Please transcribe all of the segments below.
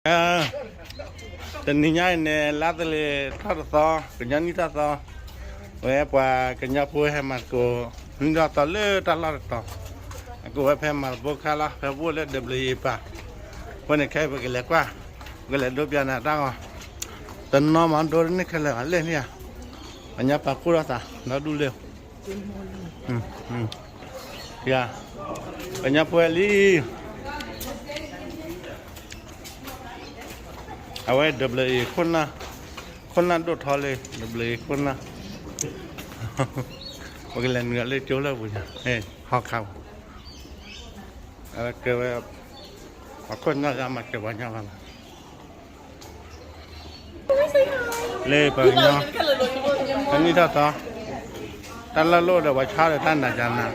တနံၤညါအံၤန့ၣ် လါသလ့ၤထီၣ်တသီ, ကညီနံၣ်ထီၣ်သီ, ဝဲပှၤကညီဖိဟဲမၤသကိး နံၣ်ထီၣ်သီလၢတၢ်လီၢ်တတီၤ, အကဝဲဖဲမၤတဘိခါလီၤ, ဖဲဘိၣ်လၢဒဘျုးအံၤပာ်, အဃိန့ၣ်ခဲအံၤပကလဲၤကွၢ်, ပကလဲၤဒိပျးန့ၣ်တၢ်ဂီၤ, တနီၤမၤဒိတန့ၢ်ခဲလၢာ်ဘၣ်, လဲၣ်န့ၣ်ဧါ, ပှၤညီပာ်ဖှိၣ်ထီၣ်သး ဒီဒူၣ်လၢ ယၤ, ပှၤညီဖိလံ အဝဲဒဘျုးအံၤ ခိၣ်နၢ်ဒိၣ်ထီလံ, ဒဘျုးအံၤခိၣ်နၢ်, ပကလဲၤနုာ်လၢကၠိလၢပူၤညါ, ဟီၣ်ခါပူၤ, အဝဲကဲဝဲ, ပှၤခိၣ်နၢ်လၢအမၤစၢၤပှၤညီဘၣ်လီၤ. လၢပှၤကညီ, တနံၣ်ထီၣ်သီ, တၢ်လၢလိၣ်ဒီးပှၤဆါဒီးတၢ်နးကနး,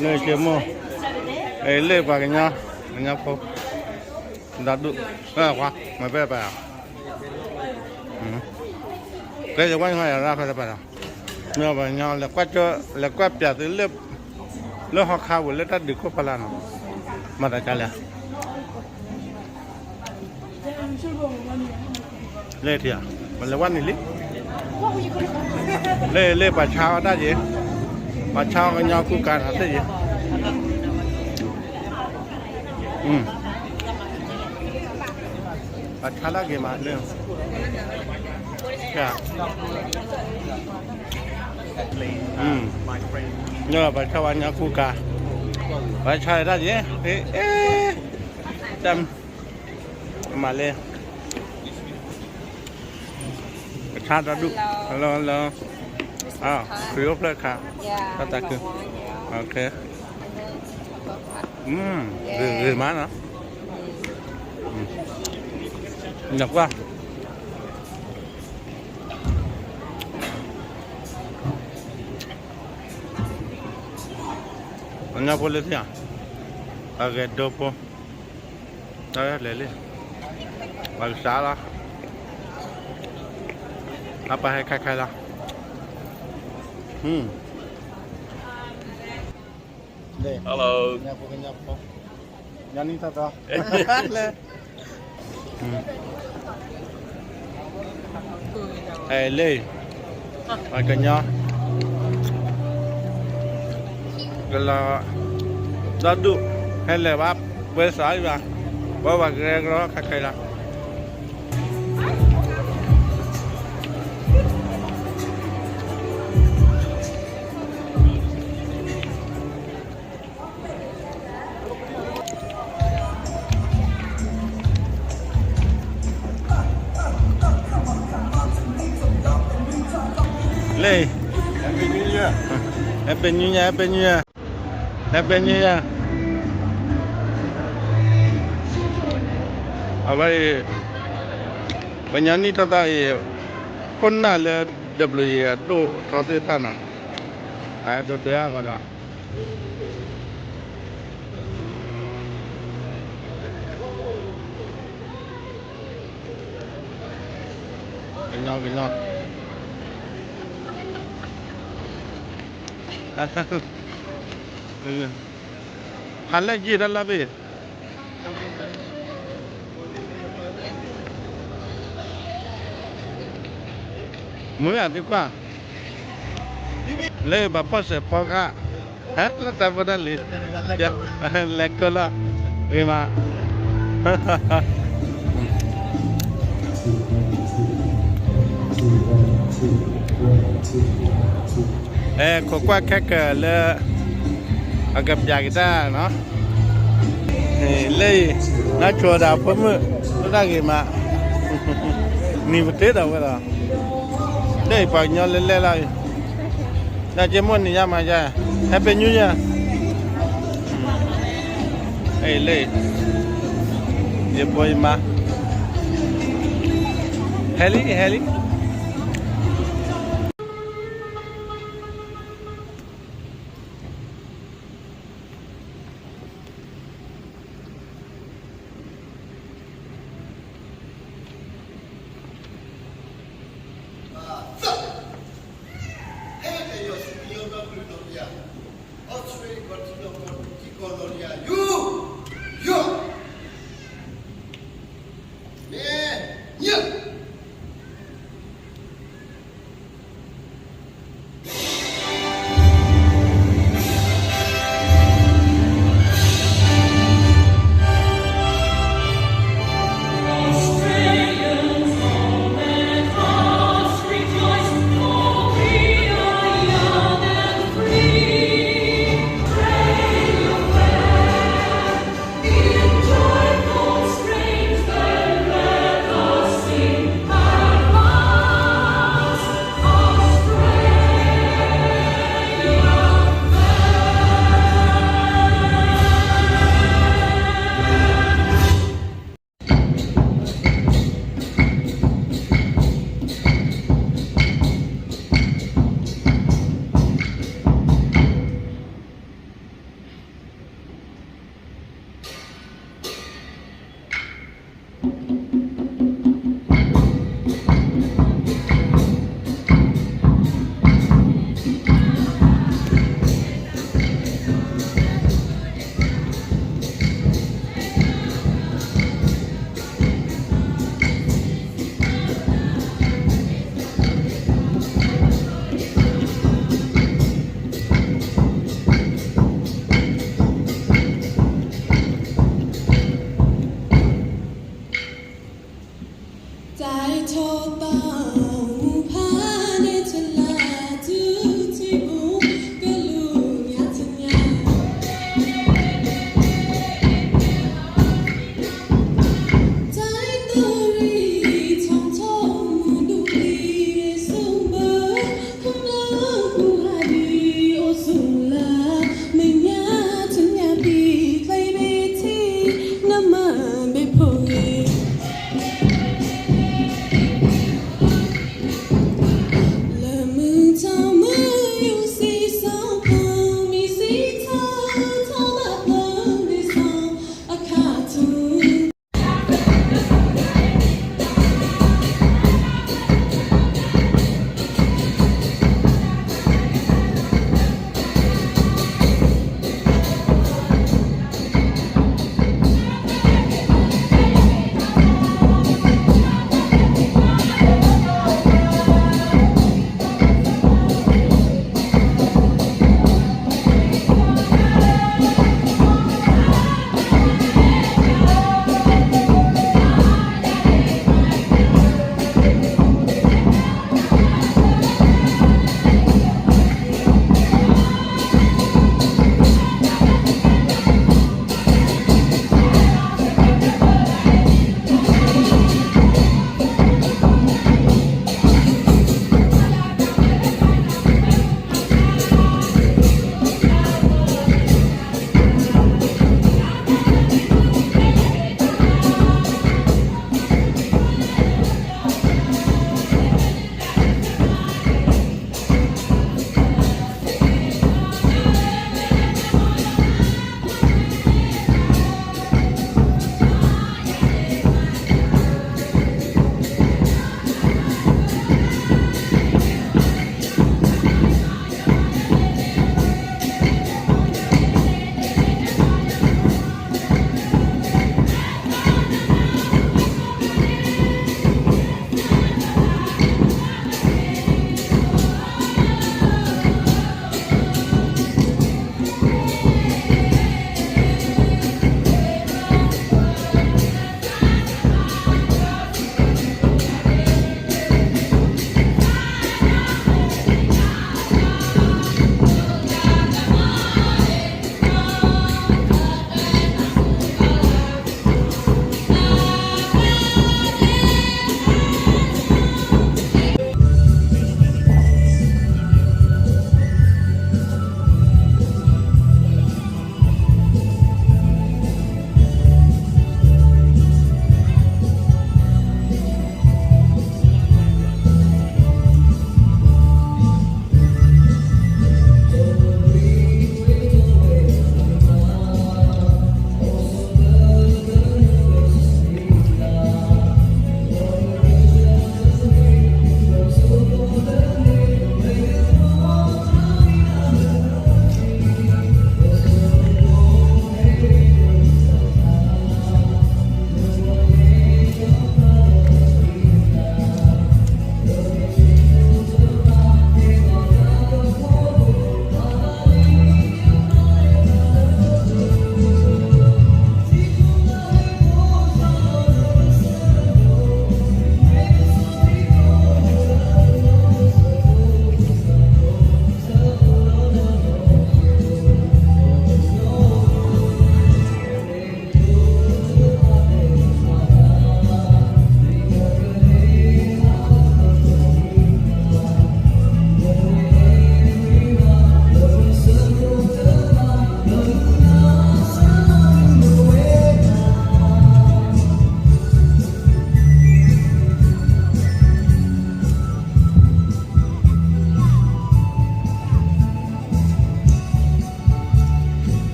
လၢက့မိၢ်, လၢပှၤကညီ, ကညီဖိ, ဒီဒူၣ်, မ့ၢ်ပဲပာ်, ကဲယဝဲညါယရၣ်ဖဲတပာ်ဒီး, ပှၤကညီလဲၤကွၢ်ပျးသုလၢ လၢဟီၣ်ခါပူၤလၢတၢ်ဒုးခိၣ်ဖီလာ်နီၤ, မၤသးဒ်လဲၣ် လၢထံဧါ, ပလဲၤဝဲန့ၣ်လံ, လၢလၢပှၤဆါအီၣ်တၢ်ယဲ, ပှၤဆါအီၣ်ကညီကူကၤနီၤသ့ၣ်ယဲ, ပှၤဆါတၢ်က့ၤမးလၢ လၢပှၤဆါဝဲညီကူကၤ, ပှၤဆါတၢ်ယဲ, တၢ်မၤလၢ ပဆါတၢ်ဒူၣ်, hello hello, ခရံာ်အိၣ်ဖျဲၣ်ခါ, တၢ်သးခု, okay, ဂ့ၤဂ့ၤမးနီၤ, နကွၢ် ပှၤညီဖိလၢထံၣ်ဧါ, ပှၤဂဲၤဒိဖိ, တၢ်လဲၤလံ, ပှၤကစးလီၤ, အပၢ်ဟဲခါခဲလီၤ, hello, ညီနံၣ်ထီၣ်သီ လၢ အဲ လၢ ပှၤကညီ ကလီၤ ဒီဒူၣ် ဟဲလဲၤဘၣ် ပှဲၤစးဘၣ် ပှၤဘၣ်ကရဲကရီခါခဲလၢာ် လၢ Happy New Year, Happy New Year, Happy New Year, Happy New Year. အဝဲအံၤ ပှၤကညီနံၣ်ထီၣ်သီအံၤ ခိၣ်နၢ်လၢ ဒဘျုးအံၤ အဒိၣ်ထီသ့ၣ်တဖၣ်နီၤ အဒိၣ်တဲအါဂီၢ်ဒီး ကညီကညီ ဟးလဲၢ်ယံာ်တၢ်လၢဘ့ၣ် မ့ၢ်အသုကွၢ် လၢဘၣ်ပီၢ်စဲးဖီကါ ဟဲလၢတၢ်ဖိတၢ်လံၤ လဲၤကၢလီၤ ဂ့ၤမး အဲ ခိးကွၢ်ခဲကၢၤလၢ အကပျးက့ၤတၢ်နီၤ လၢအံၤ နါဆိၤဒၣ်ဖိမုၣ် လၢတၢ်ဂ့ၤမး နံၤပတ့ဒီးဝဲဒီး လၢအံၤပှၤကညီလဲၤလဲၤလီၤအံၤ တၢ်က့မိၣ်နံၤညါမၤယါ Happy New Year လၢ ယဖိယမါ ဟဲလံ ဟဲလံ ဟဲက့ၤယီၤဆူကယီၤဘၣ်ဘျုးနီၢ်ပယၣ် အီစထြ့လယါ ကီၢ်ထံလီၢ်ကီၢ်ထံကီၢ်နီၢ်ပယၣ်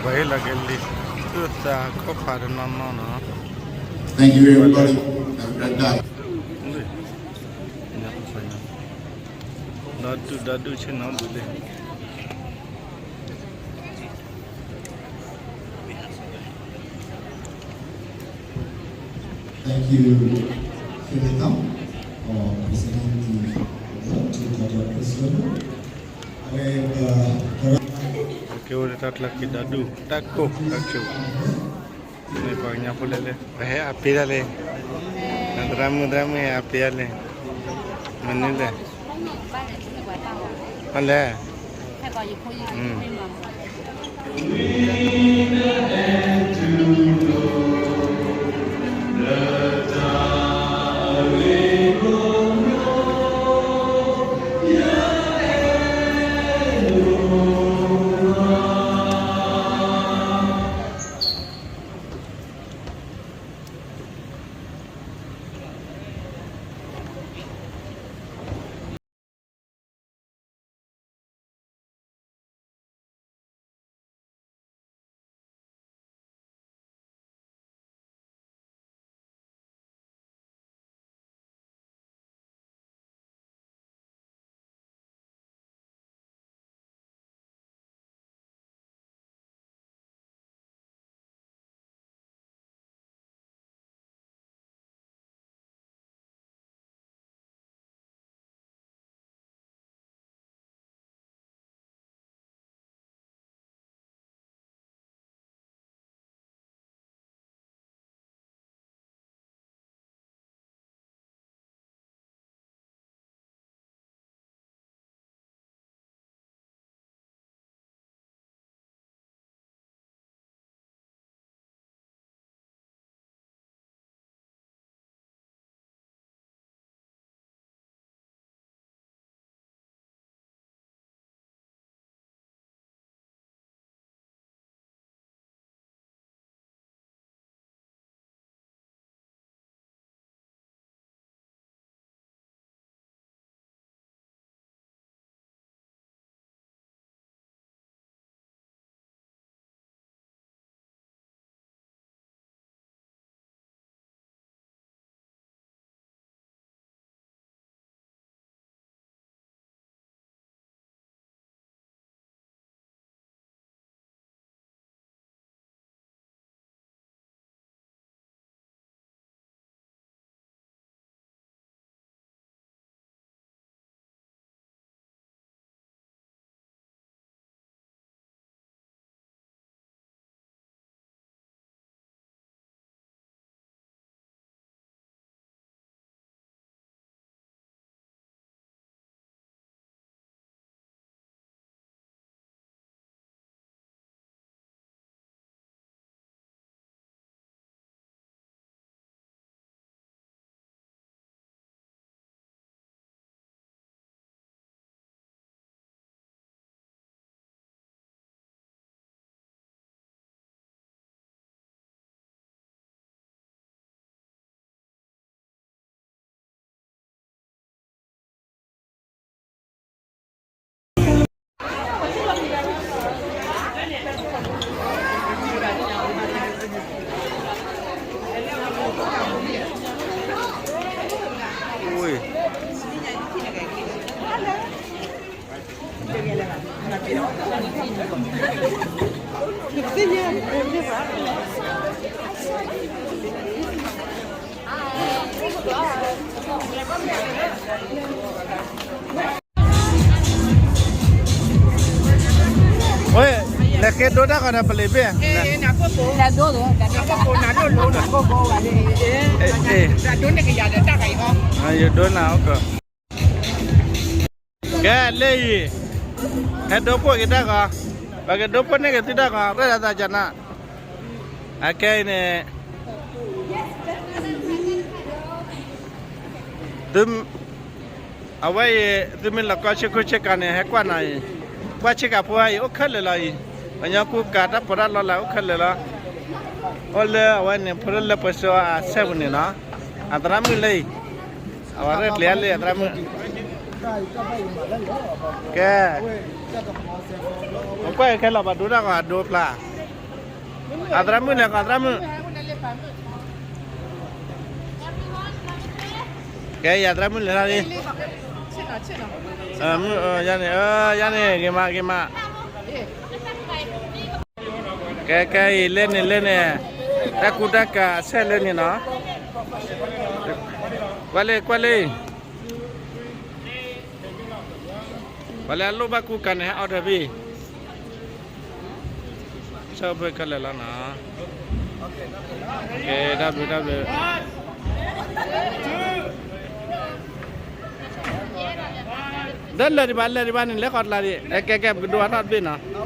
ပှၤဟ့ၣ်လီၤက့ၤလံာ်သူၣ်သးခီၣ်ဖးတနီၤနီၤနီၤ. Thank you, everybody. Have a great night. ဒီဒူၣ်ဒီဒူၣ်ဆ့ၣ်နီၤဘုလ့ၣ်. Thank you, Senator, for presenting the award to Doctor Chris Lebo. အဝဲ ကဲဝဲဒၣ်တၢ်ကျၢၢ်က့ၤ ဒီဒူၣ်တၢ်ကိၢ်တၢ်ကၠိၤ, မ့ၢ်ပှၤကညီဖိလဲၣ်လဲၣ် ပဟဲအပ့ၤဒၣ်လဲၣ်, သရၣ်မုၣ်သရၣ်မုၣ်ဟဲအပ့ၤဒၣ်လဲၣ်, မနုၤလဲၣ်, ဟဲလဲၣ်.ဝဲ လဲၤကဲဒိတၢ်ဂီၤဒီးပလံၤဘ့ၣ်, ယဒိနၤအိၣ်ကီး, ကဲလၢအံၤ, ဟဲဒိဖိၣ်က့ၤတၢ်ဂီၤ, ပကဒိဖိၣ်န့ၢ်က့ၤသုတၢ်ဂီၤ ရဲၣ်ဒၣ်သးကနၣ်, အခဲအံၤန့ၣ် သု အဝဲအံၤ သုမ့ၢ်လီၤကီဆ့ခိၣ်ဆ့ကၤန့ၣ် ဟဲကွၢ်နၤအံၤ, ကွၢ်ဆ့ကၤဖိအံၤ အိၣ်ခဲလၢာ်လီၤအံၤ, ပှၤကညီကူကၤတၢ်ဖိတၢ်လီၢ်လၢအိၣ်ခဲလၢာ်လီၤ, အိၣ်လၢအဝဲန့ၣ် ဖိတလၢပှဲၤစိအဆဲးပူၤန့ၣ်နီၤ, အသရၣ်မုၣ်လၢအံၤ, အဝဲရဲၣ်ကျဲၤလၢအသရၣ်မုၣ်, ကဲ, ပကွၢ်ခဲလီၤ ပှၤဒိတၢ်ဂီၤအဒိဖျါ, အသရၣ်မုၣ်လဲၤဃီ သရၣ်မုၣ်, ကဲ ယသရၣ်မုၣ်လဲၤထီၣ်လံ, ယန့ၣ် ယန့ၣ် ဂ့ၤမး ဂ့ၤမး, ကဲ ကဲအံၤ လဲန့ၣ် လဲန့ၣ်, တၢ်ကူတၢ်ကၤအဆဲးလၢန့ၣ်နီၤ, ကွၢ်လံ ကွၢ်လံ, ပှၤလၢအလိၣ်ဘၣ်ကူကၤန့ၣ် ဟဲအီၣ်တၢ်ဖဲ ဆၢဖိခဲလၢာ်လီၤနီၤ, ကဲ တၢ်ဘျုး တၢ်ဘျုး, ဒီးလဲၤဒံးဘၣ် လဲၤဒံးဘၣ်န့ၣ် လဲၤဃီတလးဒံး, ကဲ ကဲ ပကဒိအါထီၣ်တဘ့ၣ်နီၤ